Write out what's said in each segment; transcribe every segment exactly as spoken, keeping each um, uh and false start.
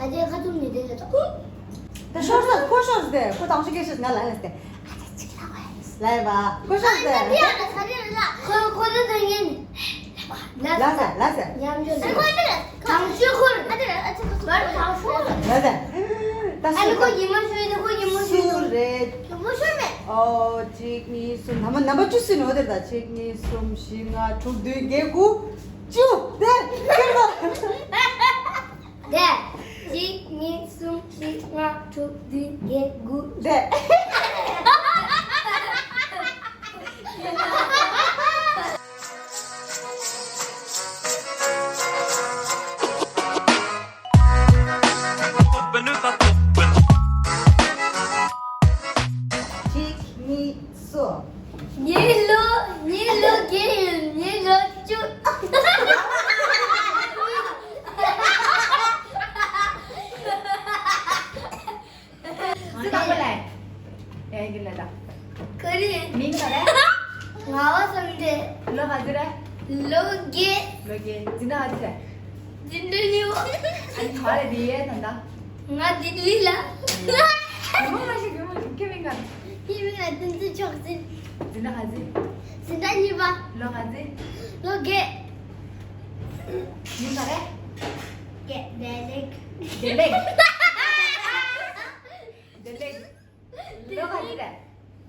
ཨ་ཅེ་ཁ་ཐུམ་ནི་དེ་ལ་ད། ད་ཤོར་ས་ཁོ་ཤོར་སྟེ་ཁོ་དང་ཤི་ཀེ་ཤི་ང་ལ་ལ་སྟེ། ཨ་ཅེ་ཅིག་ལ་བས་ལ་བ་ཁོ་ཤོར་སྟེ། ཨ་ཅེ་ཡ་ད་ས་རེ་ལ་ཁོ་ཁོ་ད་ད་ངན་ནི་ལ་ས་ལ་ས། ཉམས་ཆོད་ལ་ཁོ་ད་ད་དང་ཤོར་ཁོ་ཨ་ཅེ་ཨ་ཅེ་ཁ་ཐུམ་ལ་ས། ད་ཨ་ནི་ཁོ་ཉི་མ་ཤོད་དེ་ཁོ་ཉི་མ་ཤོད་ཤོར་རེད། ཉི་མ་ཤོད་མེད། ཨོ་གཅིག་གཉིས་གསུམ་ནམ་པ་ནམ་པ་བཅུ་ཟིན་ནོ་དེར་ད་གཅིག་གཉིས་གསུམ་བཞི་ལྔ་དྲུག་བདུན་བརྒྱད་དགུ་བཅུ་དེ་ཁྱེར་ད། དེ། གཅིག་གཉིས་གསུམ་བཞི་ལྔ་དྲུག་བདུན་བརྒྱད་དགུ་དེ། གཅིག་གཉིས་གསུམ། ངའི་ལོ་ངའི་ལོ་བརྒྱད་ཡིན། ངའི་ལོ་བཅུ། སུ་དང་པོ་ལ། ཨེ་གི་ལ་ད། ཀ་རི། མིང་ག་རེ། ང་བ་སང་དེ། ལོ་ག་ཚོད་རེད། ལོ་བརྒྱད། ལོ་བརྒྱད། འཛིན་གྲྭ་ག་ཚོད་རེད། འཛིན་གྲྭ་གཉིས་པ། ཨ་ནི་ག་རེ་དེ་ཡས་ད་ད། ང་ལྡི་ལི་ལ། རྒན་མོ་མ་ཞིག་རྒན་མོ་ཞིག་ཁྱེད་མིང་ག་རེ། ཁྱེད་མིང་ལ་བསྟན་འཛིན་ཕྱོགས་འཛིན། འཛིན་གྲྭ་ག་ཚོད། འཛིན་གྲྭ་གཉིས་པ། ལོ་ག་ཚོད། ལོ་བརྒྱད། མིང་ག་རེ། བརྒྱད་བདེ་ལེགས། བདེ་ལེགས། བདེ་ལེགས། ལོ་ག་ཚོད་རེད།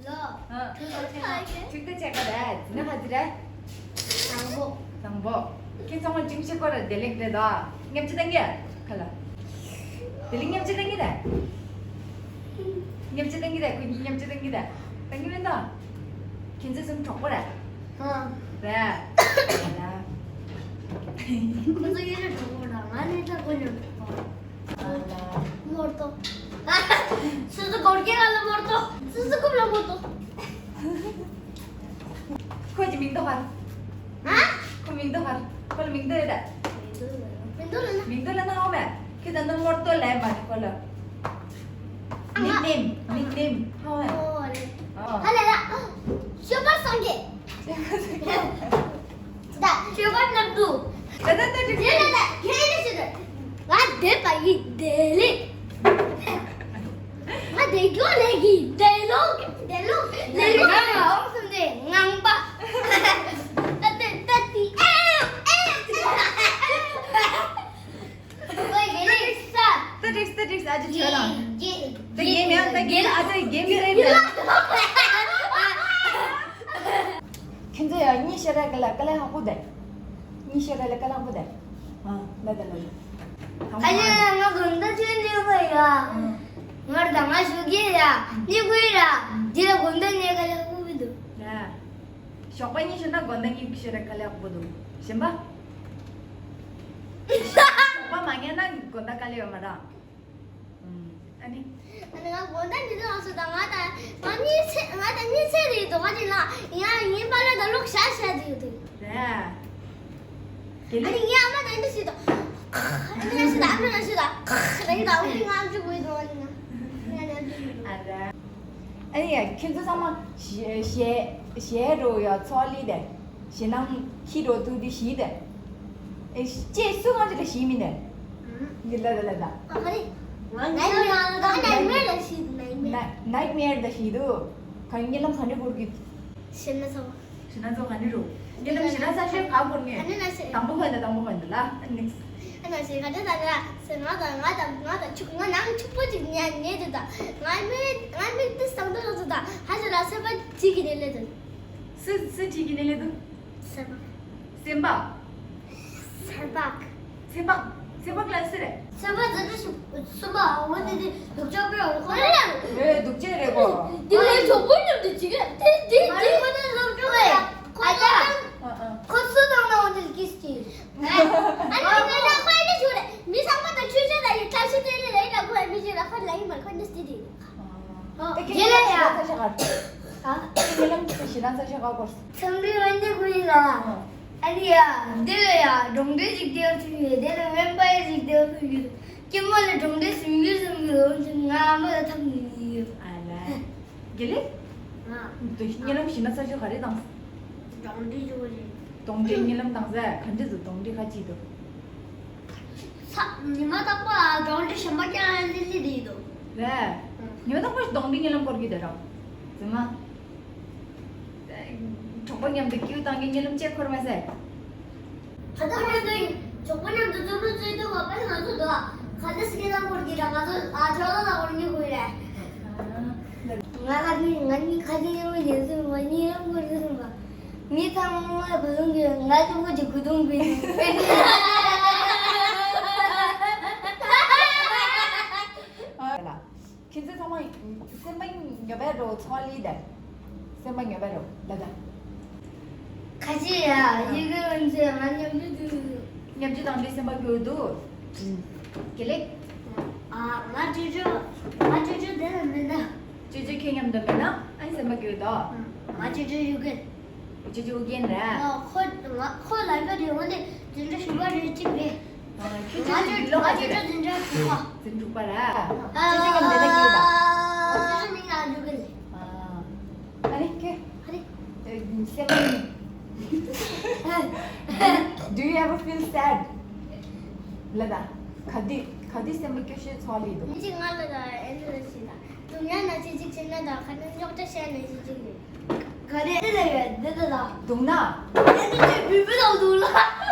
ལོ། ཨ། ཁྲུག་ཏུ་ཆེ་ག་རེད། འཛིན་གྲྭ་ག་ཚོད་རེད། དང་པོ། དང་པོ། ཁྱེད་ཚང་མ་ཅིག་ཤེས་ཀྱི་རེད། བདེ་ལེགས་རེད་ད། ཉམས་ཆེ་བཏང་གི་ཁ་ལ། བདེ་ལེགས་ཉམས་ཆེ་བཏང་གི་རེད། ཉམས་ཆེ་བཏང་གི་རེད། ཁོ་གཉིས་ཉམས་ཆེ་བཏང་གི་རེད། བཏང་གི་མིན་ད། ཁྱེད་ཚོ་གསུམ་གྲོགས་པོ་རེད། ཧ། རེད། ཁོ་ཚོ་གཉིས་ཀ་གྲོགས་པོ་རེད། ང་ནི་ད་ཁོ་གཉིས་གྲོགས་པོ་རེད། མོར་ཏོ། སུ་སུ་གོར་གེ་ལ་མོར་ཏོ། སུ་སུ་ཀུབ་ལ་མོར་ཏོ། ཁོ་གི་མིང་ཏོ་ཧར། ཨ། ཁོ་མིང་ཏོ་ཧར། ཁོ་ལ་མིང་ཏོ་ཡོད་ད། མིང་ཏོ་ལ་ན། མིང་ཏོ་ལ་ན་ཧོ་མེ། ཁྱེད་ད་ནི་མོར་ཏོ་ལ་མ་ཁོ་ལ། ཨ་ནི་ནེམ། ནིག་ནེམ་ཧོ་མེ། ཨོ་རེད། ཨ། ཧ་ལས་ལ། ཤོ་པ་སངས་རྒྱས། ད་ཤོ་པ་ནག་ཏུ། ད་ད་ད་ད། ཡེ་ལ་ད་ཁྱེད་ནི་ཤི་ད། ང་བདེ་པ་ཡི་བདེ་ལེགས། ང་བདེ་སྐྱོ་ལེགས་ཀྱི་བདེ་ལོག་བདེ་ལོག་བདེ་ལོག་ང་འོང་སོང་དེ་ངང་པ། ད་ད་ད་ཏི་ཨེ་ཨེ། ད་འགྲིགས་ད་འགྲིགས། ཨ་ཅེ་ཁྱོད་ལ། ད་རྒན་མེད་ད་རྒན། ཨ་ཅེ་རྒན་མེད་རེད་ད། ཁྱེད་ཚོ་ཡང་གཉིས་ཤར་ར་ག་ལ་དཀའ་ལས་ཁག་པོ་དེ། གཉིས་ཤར་ར་ལ་དཀའ་ལས་ཁག་པོ་དེ། ཨ་ལ་ད་ལ་ལ། ཁ་ཡ་ང་དགོན་ད་ཆོས་འདི་བ་ཡ། ང་ད་ང་ཞོགས་ཀྱི་ཡ། ནི་གུ་ཡ། འདི་ལ་དགོན་ད་ནས་དཀའ་ལས་ཁག་པོ་འདུག་ཞོགས་པ་གཉིས་ཤར་ན་དགོན་ད་གཉིས་ཤར་ར་དཀའ་ལས་ཁག་པོ་འདུག་གཞན་པ། ཞོགས་པ་མ་ཉལ་ན་དགོན་ད་དཀའ་ལས་ཡོད་མ་རེད། ཨ་ནི། ཨ་ནི་ང་དགོང་དག་འདི་དུས་ལ་སོ་དང་ང་དང་ང་གཉིས་ཚེ་ང་དང་གཉིས་ཚེ་རེད་དོ། ང་དེ་ལ་ཡང་ངའི་པ་ལ་ད་ལོག་ཤ་ཤ་དེ་ཡོད་དོ། རེད། དེ་ཨ་ནི་ངའི་ཨ་མ་དང་འདི་ཞིག་དང་། ཨ་ནི་ང་ཞིག་དང་ཨ་ནི་ང་ཞིག་དང་། ད་ཡིན་དང་ཨ་ནི་ང་ཨ་མཆོད་དགོས་དོ། ཨ་ནི་ང་ཨ་ནི་ང་ཨ་མཆོད་དགོས་དོ། ཨ་རེད། ཨ་ནི་ཡ་ཁྱེད་ཚོ་ཚང་མ་ཞེ་ཞེ་ཞེ་རུ་ཡ་ཚོགས་ལི་དེ། ཞེད་སྣང་ཁྱི་འགྲོ་ཐུག་དེ་ཞི་དེ། ཨེ་ཅེས་སུ་གང་ཅི་ལ་ཞི་མི་དེ། ཡི་ལ་ལ་ལ་ལ། ཨ་ཁ་རི། ང་ནའི་མེར་ལ་ཞི་ནའི་མེར། ནའི་ནའི་མེར་ད་ཞི་དུ། ག་གཉིད་ལམ་ག་འདྲ་འཁོར་གི། ཞེད་སྣང་ཚ་བ། ཞེད་སྣང་ཚ་བ་ག་འདྲ་རུ། གཉིད་ལམ་ཞེད་སྣང་ཚ་ཤོས་ག་འཁོར་ངེས། ཨ་ནི་ན་ཞེ། དང་པོ་ཁོ་ཡིན་ད་དང་པོ་ཁོ་ཡིན་ད་ལ། ཨ་ནི། ཨ་ན་ཞེ་ག་འདྲ་ད་ད་ཟེར། ང་དང་ང་དང་ང་དང་ཕྱུག་ང་ནང་ཕྱུག་པོ་ཅིག་ཉལ་ཉལ་དུ་ད། ང་མི་ང་མི་དེ་སང་དུ་ལ་དུ་ད་ཧ་ཞེ་ལ་སེ་པ་ཅིག་གི་ནས་ལེ་དུ། སུ་སུ་ཁྲིད་ཀྱི་ནི་ལེ་དུ། སེམས་པ། སེམས་པ། སེམས་པ། སེམས་པ་ལ་སུ་རེད། སེམས་པ་ཛ་དྲག་ཞིག་སུ་པ་འོ་དེ་དེ་སྡུག་ཅག་པོའི་འོ་ཁོ་རེད། ཨེ་སྡུག་ཅག་རེད་གོ། དེ་ལས་གྲོགས་པོ་མཉམ་དུ་བྱེད་ཀྱི་དེ་དེ་དེ། ཁོ་ཚོ་སློབ་ཕྲུག་རེད། ཁོ་ཚོ། ཨ་ཨ། ཁོ་སུ་དང་ན་འོ་དེ་ཀིས་ཀྱི། ཨ་ནི་ང་ལ་ཁོ་ཡི་ཞུ་རེད། མི་ཚང་མ་དང་ཆོས་ཆོས་དང་ཡི་ཁ་ཤི་དེ་རེད་རེད། ལ་ཁོ་ཡི་མི་ཞིག་ལ་ཁོ་ལ་ཡི་མ་ཁོ་ནི་སྟི་དེ། ཨ། དེ་ཁྱེད་ལ་ཡ། ཞེ་དྲག་ཚ་ཤ་ག། ཨ། དེ་ཉེ་ལམ་དུ་ཞེ་དྲག་ཚ་ཤ་ག་སྐོར། ཚང་མའི་འོན་ཏེ་ཁོ་ཡིན་ལ། ཨ་ནི་ཡ། འདི་ལ་ཡ་གྲོང་སྡེ་ཞིག་སྡེ་བ་ཚུགས་ཡོད། དེ་ལ་ཝེམ་པ་ཡར་ཞིག་སྡེ་བ་ཚུགས་ཡོད། སྐྱེ་མོ་ལ་གྲོང་སྡེ་སུམ་ཅུ་སུམ་ཅུ་ལོན་ཚུགས། ང་ཨ་མ་ལ་ཐབས་ནི་ཡོད། ཨ་ལ། དགེ་ལེགས། ང་། དེ་ཉེ་ལམ་ཞེ་དྲག་ཚ་ཤ་ག་རེ་དང་། གྲོང་སྡེ་ཅོ་རེད། གྲོང་སྡེ་ཉེ་ལམ་དང་ཟེ་ག་འདྲ་ཚོ་གྲོང་སྡེ་ཁ་ཅིག་འདུག་ཚ་ ཉི་མ་རྟག་པར་གྲོགས་འདྲི་གཞན་པ་ཀྱང་ལི་ལི་རེད་འདུག་རེད། ཉི་མ་རྟག་པར་གདོང་འདྲི་གཉིད་ལམ་སྐོར་གྱི་དེ་རང་ཟིན་མ། གྲོགས་པོ་མཉམ་དུ་ཀིའུ་བཏང་གི་གཉིད་ལམ་ཅེས་འཁོར་མ་ཟད། ཁ་ད་ཁོ་ཚོས་གྲོགས་པོ་མཉམ་དུ་ཙོག་པུ་རྩེད་དུས་བ་པས་ང་ཚོ་འདུག་ཁ་ད་སི་ཀེ་ལམ་སྐོར་གྱི་ར་ང་ཚོ་ཨ་ཅོ་ལ་ལ་སྐོར་གཉིད་ཁུག་རེད། ང་ཁ་ནི་ང་ནི་ཁ་ཆེ་ཉེ་མོ་ཡིན་ཟིན་མ་གཉིད་ལམ་སྐོར་ཟིན་མ། མི་ཚང་མ་ལ་གོ་ལུང་གི་ང་ཅུང་གོ་ཅིག་གུ་དུང་བི། ཁྱེད་ཚོ་ཚང་མ་སེམས་པ་ཉོབ་པའི་རོ་ཚོང་ལི་དེ། སེམས་པ་ཉོབ་པའི་རོ་ལ་ད། ཁ་ཆེ་ཡ་ཡི་གེ་ཨོན་ཚེ་ང་མཉམ་དུ་དུ། མཉམ་ཅི་དང་དུ་སེམས་པ་གྱུར་འདུག་དགེ་ལེགས། ཨ་ང་ཅོ་ཅོ། ང་ཅོ་ཅོ་དེ་ལ་མེད་ན། ཅོ་ཅོ་ཁྱེད་མཉམ་དུ་མེད་ན་ཨ་ནི་སེམས་པ་གྱུར་འདུག་ང་ཅོ་ཅོ་ཡུ་གེ་ཅོ་ཅོ་ཨུ་རྒྱན་རེད། ཨ་ཁོ་ང་ཁོ་ལ་ཡོད་དེ་འོན་ཏེ་དེ་འདྲ་ཞུ་བ་རེད་ཅིག་རེད། ང་ཅོ་ཅོ་ལོ་ང་ཅོ་ཅོ་དེ་འདྲ་ཞུ་བ། དེ་འདྲ་པ་ར། ཅོ་ཅོ་གམ་དེ་འདྲ་གྱུར་འདུག་ཅོ་ཅོ་མིང་ལ་ཡུ་གེ་ཨ་ནི་ཁྱེད། ཨ་ནི། སེམས་པ་ཉིད། Do you ever feel sad? ལ་ད། ག་དུས་ག་དུས་སེམས་པ་སྐྱོ་ཤོས་ཚོར་ལི་འདུག་མི་གཅིག་ང་ལ་ད་ཨེ་འདྲ་ཞིག་ད། སྡུག་བསྔལ་ན་ཅི་ཅིག་བྱེད་ན་ད་ཁ་ནས་རྙོག་དྲ་བཤད་ན་ཅི་ཅིག་ཡོད། ག་རེ་ཨེ་ལ་ཡོད་འདི་ད་ད། སྡུག་ན། ཨེ་འདི་ཅིག་བུད་བུད་ལ་འདུག་ལ།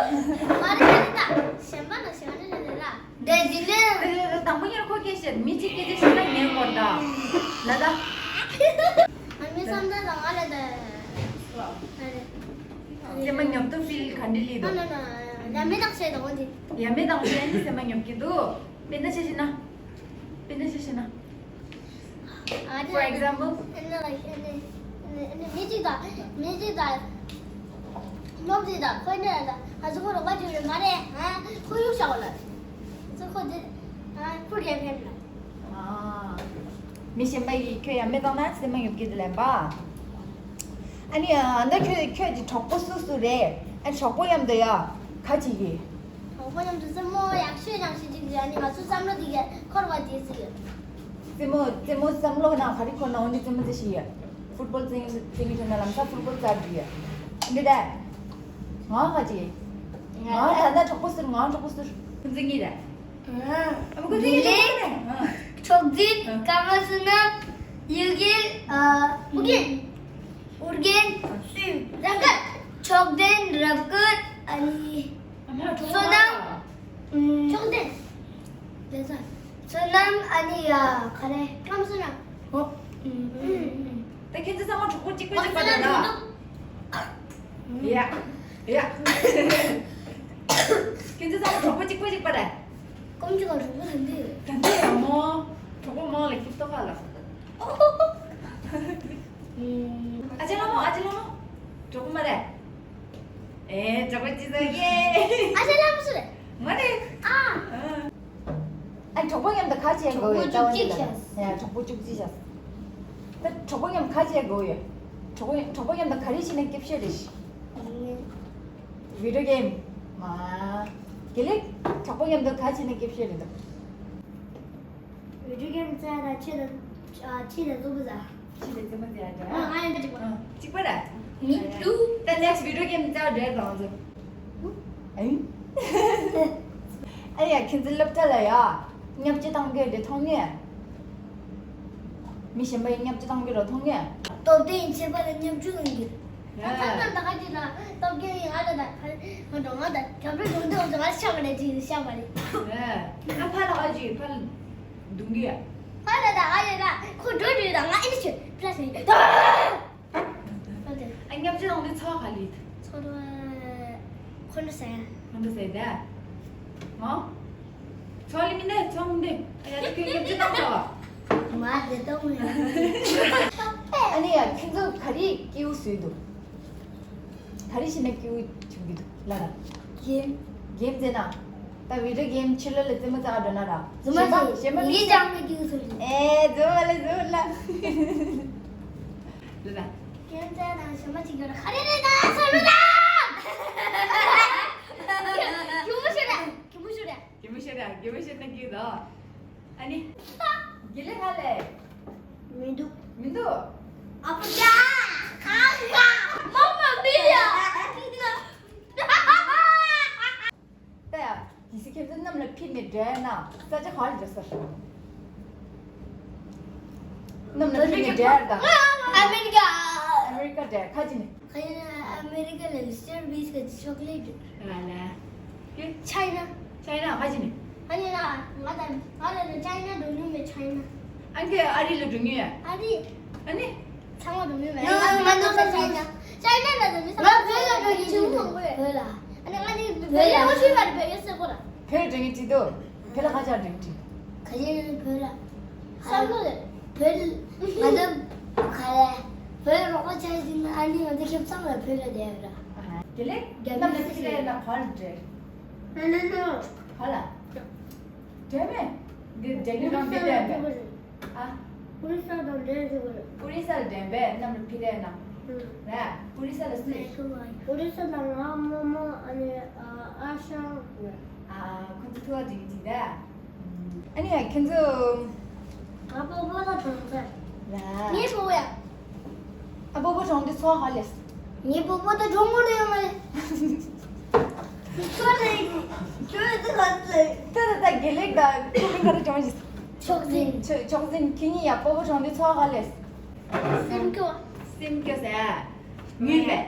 མ་རེད་ད། གཞན་པ་ན་གཞན་པ་ན་རེད་ལ། འདི་འདི་ནས། དང་པོ་ཉེར་ཁོག་སྐད་བཤད་མི་གཅིག་སྐད་ཆ་བཤད་ན་ཉན་དགོས་ད། ལ་ད། ཨ་མི་བསམ་ད་ད་ང་ལ་ད། ཨ་རེད། སེམས་པ་ཉོབ་ཏུ་ཕིལ་ག་འདྲི་ལི་འདུག་ཡ་མེད་དང་བཤད་དང་འོན་ཏེ། ཡ་མེད་དང་བཤད་ནི་སེམས་པ་ཉོབ་ཀྱི་འདུག་དཔེར་ན་ཆ་བཞག་ན། དཔེར་ན་ཆ་བཞག་ན། For example. མི་གཅིག་དང་མི་གཅིག་དང་སློབ་གཅིག་དང་ཁོ་གཉིས་དང་ང་ཚོ་ཁོ་རོགས་པ་གཅིག་རེད་མ་རེད། ཁོ་ཡུག་བཞག་ལ། ཚོ་ཁོ་དེ་ཁོ་རྒན་ཕེབས་ལ། མི་གཞན་པ་ཡིས་ཁྱོད་ཡ་མེད་བཏང་ན་སེམས་པ་ཉོབ་ཀྱི་འདུག་ལན་པ། ཨ་ནི་ཨ་ད་ཁྱོད་ཁྱོད་ཀྱི་གྲོགས་པོ་སུ་སུ་རེད། ཨ་གྲོགས་པོ་མཉམ་དུ་ཡ་ག་ཅིག་གི་གྲོགས་པོ་མཉམ་དུ་རྩེད་མོ་ཡག་ཤོས་ཡག་ཤོས་ཅིག་ཡོད། ཨ་ནི་ང་ཚོ་བསམ་བློ་དེ་གས་འཁོར་བ་དེ་ཟིག་ཡོད། རྩེད་མོ་རྩེད་མོ་བསམ་བློ་ན་ག་རེ་འཁོར་ན་འོ་ནི་རྩེད་མོ་རྩེ་ཤི་ཡོད། ཕུཊ་བོལ་རྩེ་རྩེ་མི་ཐུབ་ན་ལམ་སང་ཕུཊ་བོལ་རྩེ་རྒྱུ་ཡོད། འདི་ད། ང་ག་ཅིག་ང་ད་ལྟ་གྲོགས་པོ་ཟུར་ང་གྲོགས་པོ་ཟུར་ཁོང་ཚོ་གཉིས་རེད། ཨ་མ་ཁོ་ཚོ་གཉིས་རེད། ཨ། ཆོག་འཛིན་ཀ་མ་སུ་ན་ཡུ་གེ་ཨ་ཨུ་རྒྱན་ཨུ་རྒྱན་སུ་ར་ཀར་ཆོག་ལྡན་རབ་ཀར་ཨ་ནི་ཨ་མ་ཁོ་ཚོ་བསོད་ནམས། ཨུམ། ཆོག་ལྡན། ལྡན་ས། བསོད་ནམས་ཨ་ནི་ཡ་ག་རེ་ཀ་མ་སུ་ན། ཨོ། ཨུམ། ད་ཁྱེད་ཚོ་ཚང་མ་གྲོགས་པོ་གཅིག་པ་གཅིག་པ་རེད་ན། ཡ། ཡ། ཁྱེད་ཚོ་ཚང་མ་གྲོགས་པོ་གཅིག་པ་གཅིག་པ་རེད། ཀོམ་གཅིག་ག་གྲོགས་པོ་དེ་འདི། དེ་འདི་ཡང་མོ། གྲོགས་པོ་མང་ལ་ཁྱི་ལྟོ་ཁ་ལ། ཨ་ཅེ་ལ་མོ་ཨ་ཅེ་ལ་མོ། གྲོགས་པོ་མ་རེད། ཨེ་གྲོགས་པོ་གཅིག་ཟ་ཡེ། ཨ་ཅེ་ལ་མོ་སུ་རེད། མ་རེད། ཨ། ཨ་གྲོགས་པོ་མཉམ་དུ་ཁ་ཆེ་དགོས་ཡོད་ལྟ་བ་འདི་ལ། ཡ་གྲོགས་པོ་བཅུ་གཅིག་བྱས། ད་གྲོགས་པོ་མཉམ་ཁ་ཆེ་དགོས་ཡོད། གྲོགས་པོ་གྲོགས་པོ་མཉམ་དུ་ག་རེ་བྱས་ན་སྐྱིད་ཤོས་རེད། བི་ཌིའོ་གེམ། མ། དགེ་ལེགས། གྲོགས་པོ་མཉམ་དུ་ག་བྱས་ན་སྐྱིད་ཤོས་རེད་འདུག་བི་ཌིའོ་གེམ་རྩེ་ཡ་ད་ཁྱེད་ད་ཁྱེད་ད་རྩེད་མོ་རྩེ་ཡ་ད། ཁྱེད་ད་རྩེད་མོ་རྩེ་ཡ་ད། ཨ་ང་ཡང་གཅིག་པ། གཅིག་པ་ར། མི་འདུག་ད་ནེགསི་བི་ཌིའོ་གེམ་རྩེ་ཡ་འདྲ་གང་ཚོ། ཨ་ཡ་ཁྱེད་ཚོ་སློབ་གྲྭ་ལ་ཡ་བརྙས་བཅོས་བཏང་གི་རེད་མཐོང་ངེས། མི་གཞན་པ་ཡིས་བརྙས་བཅོས་བཏང་གི་རེད་མཐོང་ངེས། སྟོབས་ལྡན་ཡིན་ཚེ་ཕར་ལ་བརྙས་བཅོས་གནང་གི་རེད། ད་ད་ད་ད་ག་ཅིག་ལ་སྟོབས་རྒྱལ་ཡིན་ང་ལ་ད་ཕར་ང་འགྲོ་ང་ད་རྒྱབ་རི་འགྲོ་འདི་འོང་ང་ཤ་མ་ལས་ཅིག་ཤ་མ་ལས། ཨ་ཕར་ལ་ཨ་ཅིག་ཕར་ལ་རྡུང་གི་ཡ། ཕར་ལ་ད་ཨ་ཡ་ད་ཁོ་འགྲོ་འགྲོ་ད་ང་ཨེ་ནི་ཆོད་ཕ་ལ་ཟེར། ཨ་བརྙས་བཅོས་བཏང་དུས་ཚོར་བ་ག་ལེར། ཚོར་བ་ཁོ་འདྲ་ཟེར། ཁོ་འདྲ་ཟེར་ད། ཨོ། ཚོར་ལེ་མི་འདུག་ཚོར་མི་འདུག་ཨ་ཡ་ད་ཁྱོད་བརྙས་བཅོས་བཏང་ཚར་བ། མ་དེ་གཏོང་མི་ཡོང་། ཨ་ནི་ཡ་ཁྱོད་ཚོ་ག་རེ་སྐྱིད་པོ་བཟོས་འདུག་ག་རེ་བྱས་ན་སྐྱིད་པོ་བྱུང་གི་འདུག་ལ་ལ། གེམ། གེམ་རྩེ་ན། ད་བི་ཌིའོ་གེམ་ཕྱི་ལོགས་ལ་རྩེད་མོ་རྩེ་ག་འགྲོ་ན་ར། རྫུན་མ་གཞན་པ་རྫུན་མ་ངས་ཅང་མི་སྐྱིད་པོ་བཟོ་གི། ཨེ་རྫུན་མ་ལ་རྫུན་མ་ལ། ལ་ལ། གེམ་རྩེ་ན་གཞན་པ་ཅིག་ཡོད་ན་ག་རེ་རེད་ད་ཚོར་མི་ད། གད་མོ་ཤོར་ར་གད་མོ་ཤོར་ར། གད་མོ་ཤོར་ར་གད་མོ་ཤོར་ན་སྐྱིད་དོ། ཨ་ནི། དགེ་ལེགས་ཧ་ལས། མི་འདུག་མི་འདུག་ཨ་ཕ་ཅག་ཨ་ཁ། མ་མ་མི་ཡ། ད་ཡ། དེ་སི་ཁྱེད་ཚོ་རྣམ། ལ་ཕྱིན་ནས་བསྡད་ན་ས་ཆ་ག་ལ་འགྲོ་ས་རེད། གནམ་ལ་ཕྱིན་ནས་བསྡད་དང་། ཨ་མེ་རི་ཀ་ཨ་མེ་རི་ཀ་བསྡད་ཁ་ཅིག་ནས། ག་ཡིན་ན་ཨ་མེ་རི་ཀ་ལ་མི་སི་ཊར་བིས་གི་ཅོག་ལེ་ཊི་རེད། ཨ་ལ། ཅའི་ན། ཅའི་ན་ག་ཅིག་ནས། ཨ་ནི་ན་ང་དང་ང་ལ་ནི་ཅའི་ན་འགྲོ་མྱོང་མེད། ཅའི་ན། ཨ་ཁྱོད་ཨ་རི་ལ་འགྲོ་མྱོང་ཡ། ཨ་རི། ཨ་ནི། ཚང་མ་འགྲོ་མྱོང་མེད། ང་ང་ང་ཅའི་ན། ཅའི་ན་ལ་འགྲོ་མྱོང་། ང་བོད་ལ་འགྲོ་མྱོང་། བོད་ལ། ཨ་ནི་ང་ནི་བོད་ལ་འོ་ཤི་བར་བོད་ཡོད་ཟེར་གོ་ར། བོད་འགྲོ་མྱོང་ཅི་དོ། བོད་ལ་ཁ་ཆག་འགྲོ་མྱོང་ཅི། ག་ཡིན་བོད་ལ། བསམ་བློ་ལ། བོད་ལ་ང་ཚོ་ག་རེ། བོད་རོགས་པ་ཆགས་ཟིན་ན་ཨ་ནི་ང་ཚོ་ཁྱབ་ཚང་ལ་བོད་ལ་བསྡད་ར། དགེ་ལེགས་རྒྱ་མི་གནམ་ལ་ཕྱི་ལ་ཡིན་ན་ག་ལ་འདྲེ། ཨ་ནི་ནོ། ག་ལ། འདྲེ་མེད། འདི་འདྲེ་གི་རང་འདི་འདྲེ་མེད། ཨ། ཨོ་རི་ས་དང་འདྲེ་ཟེར་གི་རེད། ཨོ་རི་ས་ལ་འདྲེ་པས་གནམ་ལ་ཕྱི་ལ་ཡིན་ན། ཨུ། རེད། ཨོ་རི་ས་ལ་སུ་རེད། ཨོ་རི་ས་དང་ང་རྨོ་མོ་ཨ་ནི་ཨ་ཨ་ཞང་རེད། ཨ། ཁོ་ཚོ་ཐུག་འགྲིག་འགྲིག་ད། ཨ་ནི་ཁྱེད་ཚོ། ང་སྤོ་བོ་དང་གྲོངས་ཚར། ལ། ངའི་སྤོ་བོ་ཡ། ཨ་སྤོ་བོ་གྲོངས་དུས་ཚོགས་ག་ལས། ངའི་སྤོ་བོ་དང་གྲོངས་མོ་ལས་ཡོང་མ་རེད། ཁྱོད་ལས་ཁྱོད་ཚོ་ག་ཚོད། ད་ད་ད་དགེ་ལེགས་དང་ཁོ་མིང་ག་རེ་གྲོངས་ཤིག་མཆོག་འཛིན། མཆོག་འཛིན་ཁྱེད་གཉིས་ཡ་སྤོ་བོ་གྲོངས་དུས་ཚོགས་ག་ལས། སེམས་སྐྱོ། སེམས་སྐྱོ་ཟེར། ངུས་པས།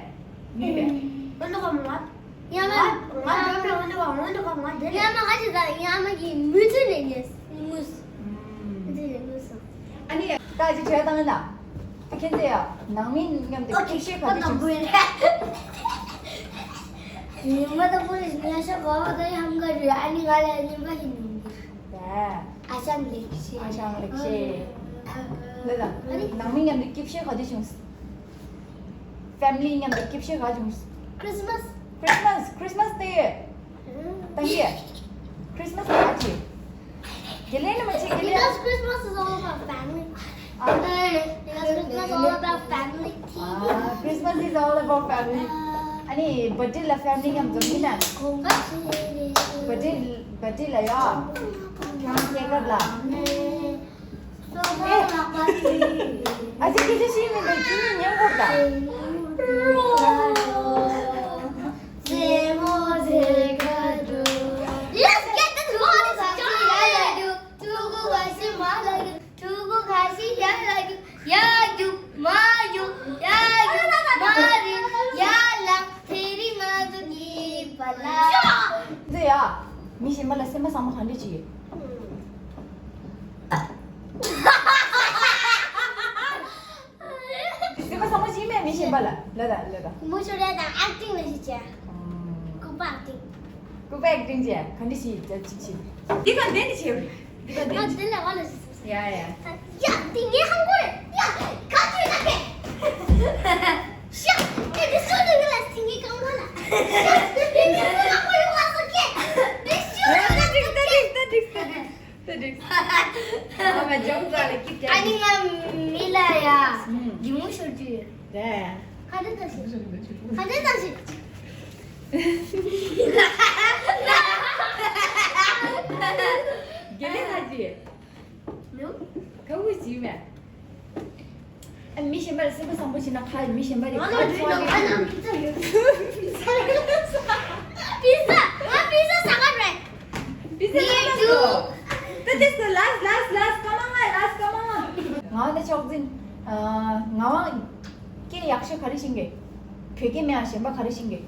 ངུས་པས། ཨ་ནི་ག་མ། ཡ་མ། ང་ང་འགྲོ་མེད། འོ་འདི་བ་འོ་འདི་བ་ང་འདི་ཡ་མ་ང་ཅི་ད་ཡ་མ་གི་མུ་མཐུད་ནས་ཉལ་ངུས། མུ་མཐུད་ནས་ངུས་སོང་། ཨ་ནི་ད་ཅི་བྱས་བཏང་ན། ཁྱེད་ཚོ་ཡ་ནང་མི་མཉམ་དུ་ཨོ་ཁེ་ཤེ་ག་དུས་བྱུང་། ཉི་མ་དང་པོ་ནས་ཉལ་ཤག་ག་བ་ད་ཡ་ཧམ་ག་རེད། ཨ་ནི་ང་ལ་ཉི་མ་ཞིག་ཉུང་གི། ད། ཨ་ཞང་ལེགས་བཤད། ཨ་ཞང་ལེགས་བཤད། ལ་ད། ཨ་ནི་ནང་མི་མཉམ་དུ་ཁེ་ཤེ་ག་དུས་བྱུང་། ཕེ་མི་ལི་མཉམ་དུ་ཁེ་ཤེ་ག་བྱུང་། Christmas། Christmas Christmas དེ། ཏང་གི། Christmas ག་ཅི། དགེ་ལེགས་ནི་མ་ཅི་དགེ་ལེགས། Because Christmas is all about family. ཨ། Because Christmas is all about family. ཨ། Christmas is all about family. ཨ་ནི་བར་ཌེ་ལ་ཕེ་མི་ལི་མཉམ་འཛོམས་ཀྱི་ན། བར་ཌེ་བར་ཌེ་ལ་ཡ། ཁྱོད་སྐྱེས་སྐབས་ལ། ཨ་ཙི་སྐད་ཆ་ཤེས་མི་འདུག་ཁྱེད་གཉིས་ཉན་དགོས་ད། Let's get this party started. འདི་ཡ། མི་གཞན་པ་ལ་སེམས་པ་བཟང་པོ་ག་འདྲ་ཅིག་ཡོད། སེམས་པ་བཟང་པོ་ཞིག་མེད་མི་གཞན་པ་ལ། ལ་ད་ལ་ད། མུ་ཆུ་རེ་དང་ཨེག་ཊིང་ལ་ཞིག་བྱས། ཨང་། ལྐུགས་པ་ཨེག་ཊིང་། ལྐུགས་པ་ཨེག་ཊིང་བྱས་ག་འདྲ་ཞིག་བྱས་ཅིག་ཅིག་འདི་ག་འདི་འདི་བྱས། འདི་ག་འདི་ཨ་འདི། འདི་ལ་བ་ལ་ཞིག་ཡ་ཡ། ཡ་འདི་ངའི་ཧང་གོ་རེད། ཡ་ག་ཚོད་ན་ཁེ། ཤ་ཨེ་འདི་སུ་འདི་ངའི་ལ་སི་ངའི་ཀང་གོ་ལ། ཤ་ཨེ་འདི་སུ་ཧང་གོ་ཡོང་ལ་སོ་ཁེ། འདི་ཤུ་ད་འགྲིག་ད་འགྲིག་ད་འགྲིག་ད་འགྲིག་ད་འགྲིག་ཨ་མ་ཇོག་ཙ་ལ་ཀིག་ཀ་ཨ་ནི་ང་མི་ལ་ཡ་ཨུམ། གི་མུ་ཤོར་རྒྱུ་ཡོད། རེད། ཧ་ད་ད་ཞིག་ཧ་ད་ད་ཞིག་དགེ་ལེགས་ལྷ་ཅི། ནུ། ཁ་བུ་ཞིག་མེད། ཨ་མི་གཞན་པ་ལ་སེམས་པ་བཟང་པོ་བྱེད་ན་ཁ་མི་གཞན་པ་རེད། ང་ལ་ཁ་རེད་ནོ་ང་ལ་པི་ཛ་ཡོད། པི་ཛ། ང་པི་ཛ་ཟ་ག་རེད། པི་ཛ་ཟ་ག་རེད། That is the last, last, last. Come on, last, come on. ང་ནི་ཆོག་འཛིན། ང་བ་སྐད་ཡག་ཤོས་ག་རེ་ཤེས་ཀྱི། བོད་སྐད་མེད་ཨ་གཞན་པ་ག་རེ་ཤེས་ཀྱི།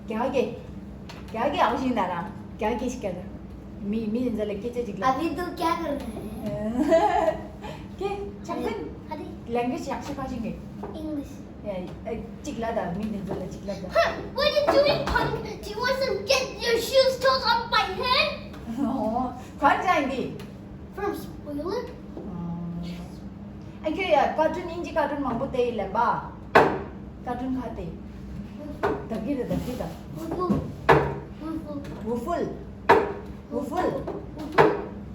རྒྱ་སྐད། རྒྱ་སྐད་ཨའོ་ཞིག་ན་ར། རྒྱ་སྐད་ཞིག་རྒྱ་ད། མི་མི་ཡིན་ཙ་ལ་སྐད་ཆ་ཅིག་ལ། अभी तो क्या कर रहे हैं? ཁྱེད་ཆག་ཚན། ཁ་དེ། language ཡག་ཤོས་ག་ཞིག་གི། English. ཡ་ཅིག་ལ་ད་མི་ཡིན་ཙ་ལ་ཅིག་ལ་ད། Huh, what are you doing, punk? Do you want some get your shoes told off by him? ཨོ། གང་ཅང་འདི། From spoiler. ཨ་ཁྱོད་ཡ་ཀར་ཊུན་དབྱིན་ཇི་ཀར་ཊུན་མང་པོ་བལྟས་ཡིན་ལབ་པ། ཀར་ཊུན་ཁ་བལྟས། དག་གི་རེད་དག་གི་དང་། Woof woof. Woof woof. Woof woof. Woof woof.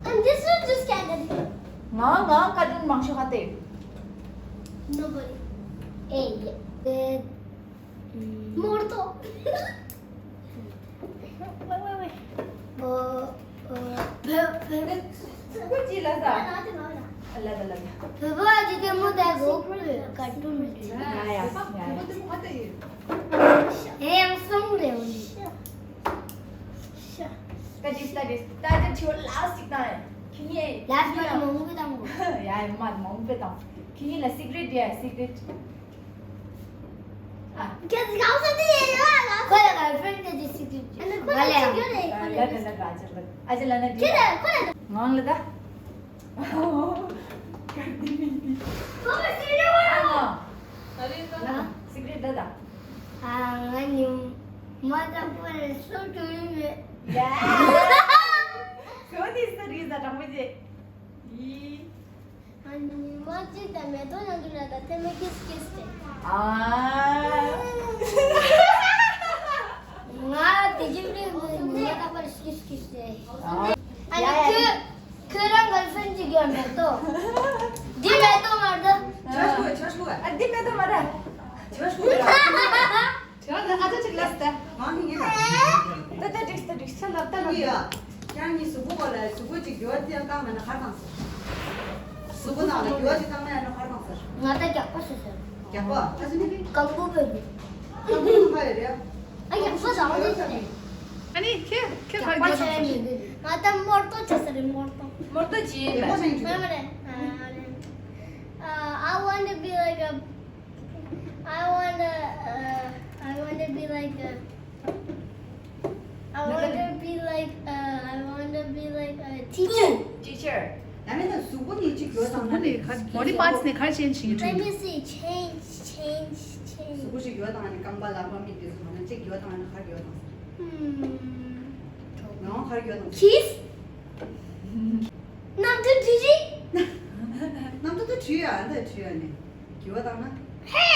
And this one just can't get it. ང་ང་ཀར་ཊུན་མང་ཤོས་ཁ་བལྟས། Nobody. Hey, yeah. Morto. Wait, wait, wait. ཨོ། ཨོ། བོད་བོད་བོད་ཅི་ལ་ས། ལ་ད་ལ་ད། བོད་པ་ཅི་དེ་མོ་ད་གོ་ཀར་ཊུན་རེད། ང་ཡ་ང་ཡ། ཨེ་ཡང་སོང་རེད་འོ་ནི། ཤ། Studies, studies. ད་ཅི་ཆོ་ལ་སི་ཀི་དང་ཁྱི་ཉེ། ལ་སི་ཀི་མང་པོ་དང་། ཡ་ཡ་མ་མང་པོ་དང་། ཁྱི་ཉེ་ལ་secret ཡ་secret. ཨ། ཁྱེད་ཀྱི་གང་ཟེར་དེ་ཡ་ལ། ཁོ་ལ་girlfriend དེ་ཅི་secret ཅི། ཨ་ནི་ཁོ་ལ་ང་ལ་ཅི་ཡོད་རེད། ཁོ་ལ་ལ་ལ་ལ་ཨ་ཅི་ལ་ན་ཁྱེད་ལ་ཁོ་ལ། ངང་ལ་ད། ཁོ་ལ་secret བ་རེད། ང་secret ད་ད། ཨ་ང་ཉུང་མ་ད་ཁོ་ལ་སོ་ཏུ་ཡིན་མེད། ཡ། ཁོ་དེ་སུ་རེད་ད་དྲང་པོ་བྱེད། ཡི། ཨ་ནི་མ་གཅིག་དང་མེ་ཏོག་ནང་གི་ལ་དང་ཐེ་མེ་ཁིས་ཁིས་ཏེ། ཨ། ང་དེ་ཅིག་རེད་མོད་ངས་ད་པར་ཁིས་ཁིས་ཏེ། ཨ། ཨ་ནི་ཡ་ཡ། ཁྱོད་ཁྱོད་རང་girlfriend ཅིག་ཡོད་མེད་དོ། འདི་མེ་ཏོག་མ་རེད། ཆ་ཤུ་ཆ་ཤུ། ཨ་འདི་མེ་ཏོག་མ་རེད། ཆ་ཤུ། དེ་ལ་ཨ་ཅག་ཅིག་ལབ་སྟེ། མང་ཉིད་ཡིན། ད་ད་འགྲིག་ད་འགྲིག་ས་ལབ་ད་ལབ་ད། ཡ། ཁྱེད་གཉིས་གཟུགས་པོ་གོ་ལ་གཟུགས་པོ་ཅིག་འགྱུར་བ་ཅིག་བཏང་མེད་ན་ཧར་བཏང་ཟེར། གཟུགས་པོ་ནང་ལ་འགྱུར་བ་ཅིག་བཏང་མེད་ན་ཧར་བཏང་ཟེར། ང་ད་རྒྱགས་པ་བཟོས་ཟེར། རྒྱགས་པ་ཨ་ཅི་ནི་ནི། སྐམ་པོ་བོད་པའི། སྐམ་པོ་ནང་ཁ་ཡོད་རེད། ཨ་རྒྱགས་པ་བཟོ་བ་ཟེར། ཨ་ནི་ཁྱེད་ཁྱེད་ག་རེ་རྒྱགས་པ་བྱས་མེད་གི། ང་ད་མོར་ཏོ་བྱས་ཟེར་རེད་མོར་ཏོ། མོར་ཏོ་ཅི་ཡིན་པས། མོར་ཏོ་ཅི་ཡིན་པས། མ་མ་རེད། ཨ་ཨ། I want to be like a I wanna, uh, I wanna be like a, I wanna be like, uh, I wanna be like a teacher. Teacher. ཡང་མིན་ན་གཟུགས་པོ་ནི་ཅིག་འགྱུར་བ་བཏང་ན་ནི། གཟུགས་པོ་ནི་ག་body parts ནི་ག་རེ་change བྱེད་ཀྱི་འདུག། Let me see, change, change, change. གཟུགས་པོ་ཞིག་འགྱུར་བ་བཏང་ན་ནི་རྐང་པ་ལག་པ་མིག་དེ་ཚོ་མ་ན་ཅིག་འགྱུར་བ་བཏང་ན་ག་རེ་འགྱུར་བ་བཏང་ཟེར། ཧུམ། ང་ག་རེ་འགྱུར་བ་བཏང་ཟེར། Kiss? གནམ་གྲུ་བྲིས་རིས། གནམ་གྲུ་དེ་བྲིས་ཡ་ཨ་འདྲ་བྲིས་ཡ་ནི། འགྱུར་བ་བཏང་ན། ཧེ།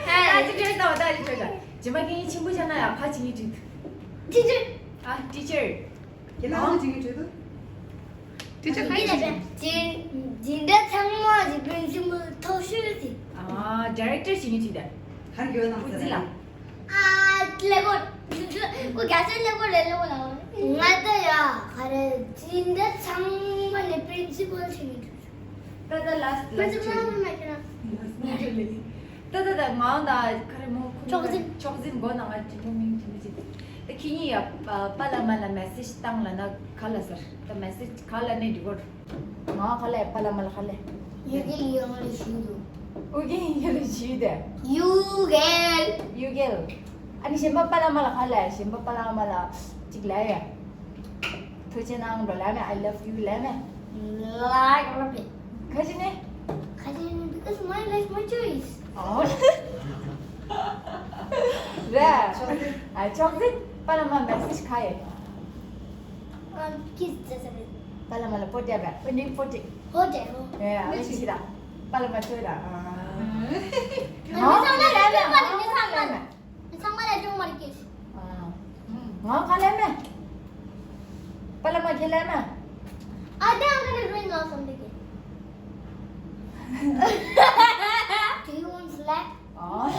ཧེ། ད་ཅི་བྱོས་དང་ད་ཅི་བྱོས་ད། ཇི་མ་གི་ཆེན་པོ་བྱ་ན་ཡང་ཕ་ཆིང་ཡི་བྲིས། Teacher. ཨ། Teacher. ཁྱེད་ལ་ཧ་ཆིང་ཡི་བྲིས་འདུག། Teacher ཕ་ཆིང་ཡི་བྲིས། ཇི་འདྲ་ཚང་མ་གི་principal མཐོ་ཤོས་དེ། ཨ། Director ཆིང་ཡི་བྲིས་ཏེ། ཧར་འགྱུར་བ་བཏང་ཟེར། ཨ། ཀླད་ཀོར། ཁོ་རྒྱ་ཆེན་ཀླད་ཀོར་རེད་ཀླད་ཀོར་ལ། ང་ད་ཡ་ག་རེ་ཇི་འདྲ་ཚང་མ་ནི་principal ཆིང་ཡི་བྲིས། ད་ད་last last ཆོས། ད་ད་ད་ང་ད་ག་རེ་མོ་ཁོ་ཆོག་ཟིན། ཆོག་ཟིན་མགོ་ནང་ང་དྲི་མོ་མིང་དྲི་མོ་ཅིག། ད་ཁྱེད་གཉིས་ཡ་པ་ལ་མ་ལ་message བཏང་ལ་ན་ག་ལ་ཟེར། ད་message ག་ལ་ནས་འགྲིག་གོ། ང་ག་ལ་པ་ལ་མ་ལ་ག་ལ། ཡུ་གེ་ཡང་ལ་ཞུ་དུ། ཨུ་གེ་ཡང་ལ་ཞུ་དེ། ཡུ་གེ། ཡུ་གེ། ཨ་ནི་གཞན་པ་པ་ལ་མ་ལ་ག་ལ་གཞན་པ་པ་ལ་མ་ལ་ཅིག་ལ་ཡ། ཐུགས་རྗེ་གནང་འགྲོ་ལབ་མེད། I love you ལབ་མེད། ལགས་རོ་པེ། ག་ཅི་ནས། ག་ཅི་ནས། Because my life, my choice. ཨོ། རེད། ཨ་ཆོག་ཟིན། པ་ལ་མ་message ག་ཡོད། ཨ། kiss བྱས་ཟེར་རེད། པ་ལ་མ་ལ་པོ་ཏེ་བས། པོ་ནི་པོ་ཏེ། པོ་ཏེ་ཨོ། ཨེ། ཨ་ནི་ཅི་ད། པ་ལ་མ་ཆོས་ད། ཨ། ང་ཚོ་ལ་ལ་ལ། ང་ཚོ་ལ་ལ་ལ། ཚང་མ་ལ་ཅུང་མར་སྐྱེས། ཨ། ང་ག་ལས་མེད། པ་ལ་མ་ཁྱེད་ལས་མེད། I think I'm gonna win or something. Do you want slap? ཨ།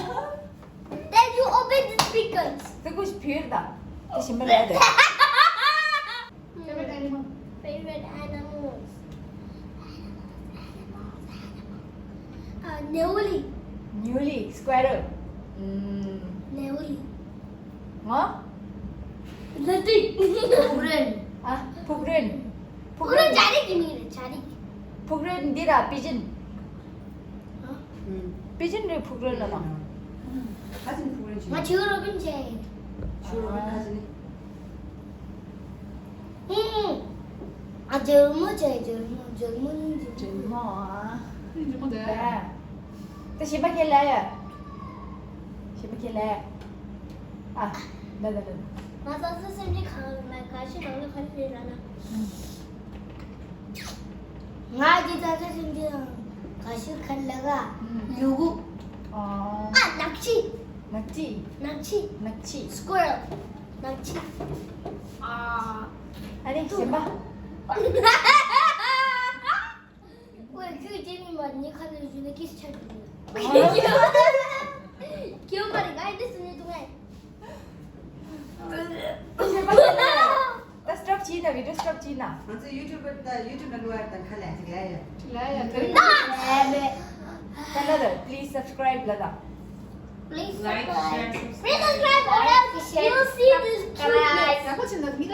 Then you open the speakers. དེ་ཀུ་ཤི་ཕིར་ད། དེ་ཤི་མི་ལ་དེ། Favorite animal. Favorite animals. Uh, ནེའུ་ལི། ནེའུ་ལི། Squirrel. ནེའུ་ལི། ང་། ལ་ཏི། ཕུག་རོན། ཨ། ཕུག་རོན། ཕུག་རོན་བྱ་རིགས་ཀྱི་མིང་རེད། བྱ་རིགས། ཕུག་རོན་འདི་ར་པི་ཇིན། ཨ། པི་ཇིན་རེད་ཕུག་རོན་ལ་ན། ཁ་ཅིག་ཕུག་རོན་ཆེ། ང་ཆེ་བོ་རོ་པིན་ཆེ། ཆེ་བོ་རོ་པིན་ཁ་ཅིག་ནི། ཨ། ཇོལ་མོ་ཆེ། ཇོལ་མོ། ཇོལ་མོ་ནི་ཇོལ་མོ། ཇོལ་མོ་ཨ། ཇོལ་མོ་དེ། ད་ཞིམ་པ་ཁྱེད་ལ་ཡ། ཞིམ་པ་ཁྱེད་ལ་ཡ། ཨ། ད་ད་ད། ང་ས་སུ་སེམས་ཅན་གང་ལ་ག་ཤི་ལ་ལ་ག་ཤི་ལ་ལ། ང་གི་ད་ལྟ་སེམས་ཅན་ག་ཤི་ཁ་ལ་ག་ལུ་གུ། ཨ། ནག་ཆི། ནག་ཆི། ནག་ཆི། ནག་ཆི། Squirrel. ནག་ཆི། ཨ། ཨ་ནི་ཞིམ་པ། ཝེ་ཁྱོད་ཅི་མིན་པ་ནི་ཁ་ལ་ཞུ་ན་ཀིས་ཆགས་འགྲོ། ཁྱོད་མ་རེད་ང་ཡི་དེ་སུ་ནི་དུ་ངས། ད་stop བྱས་ན། video stop བྱས་ན། ང་ཚོ་YouTube ད་YouTube ནང་ལོགས་ཡར་དང་ཁ་ལ་ཅིག་ལ་ཡ། ལ་ཡ། ད་ལ་ད། Please subscribe ལ་ད། Please subscribe. Please subscribe or else you'll see this cuteness. ཡག་པོ་བྱས་ན་མི་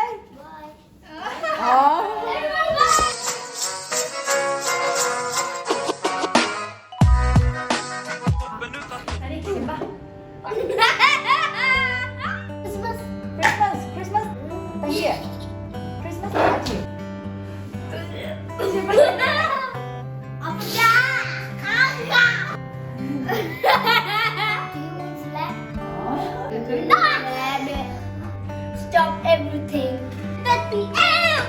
Bye. Bye. Oh. Christmas. Christmas. Christmas. Thank you. Christmas party. Stop everything. Let me out.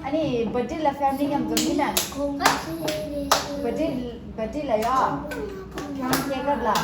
Ani birthday la family ngam zong ni na. Birthday, birthday la ya. Kyang ye kar la.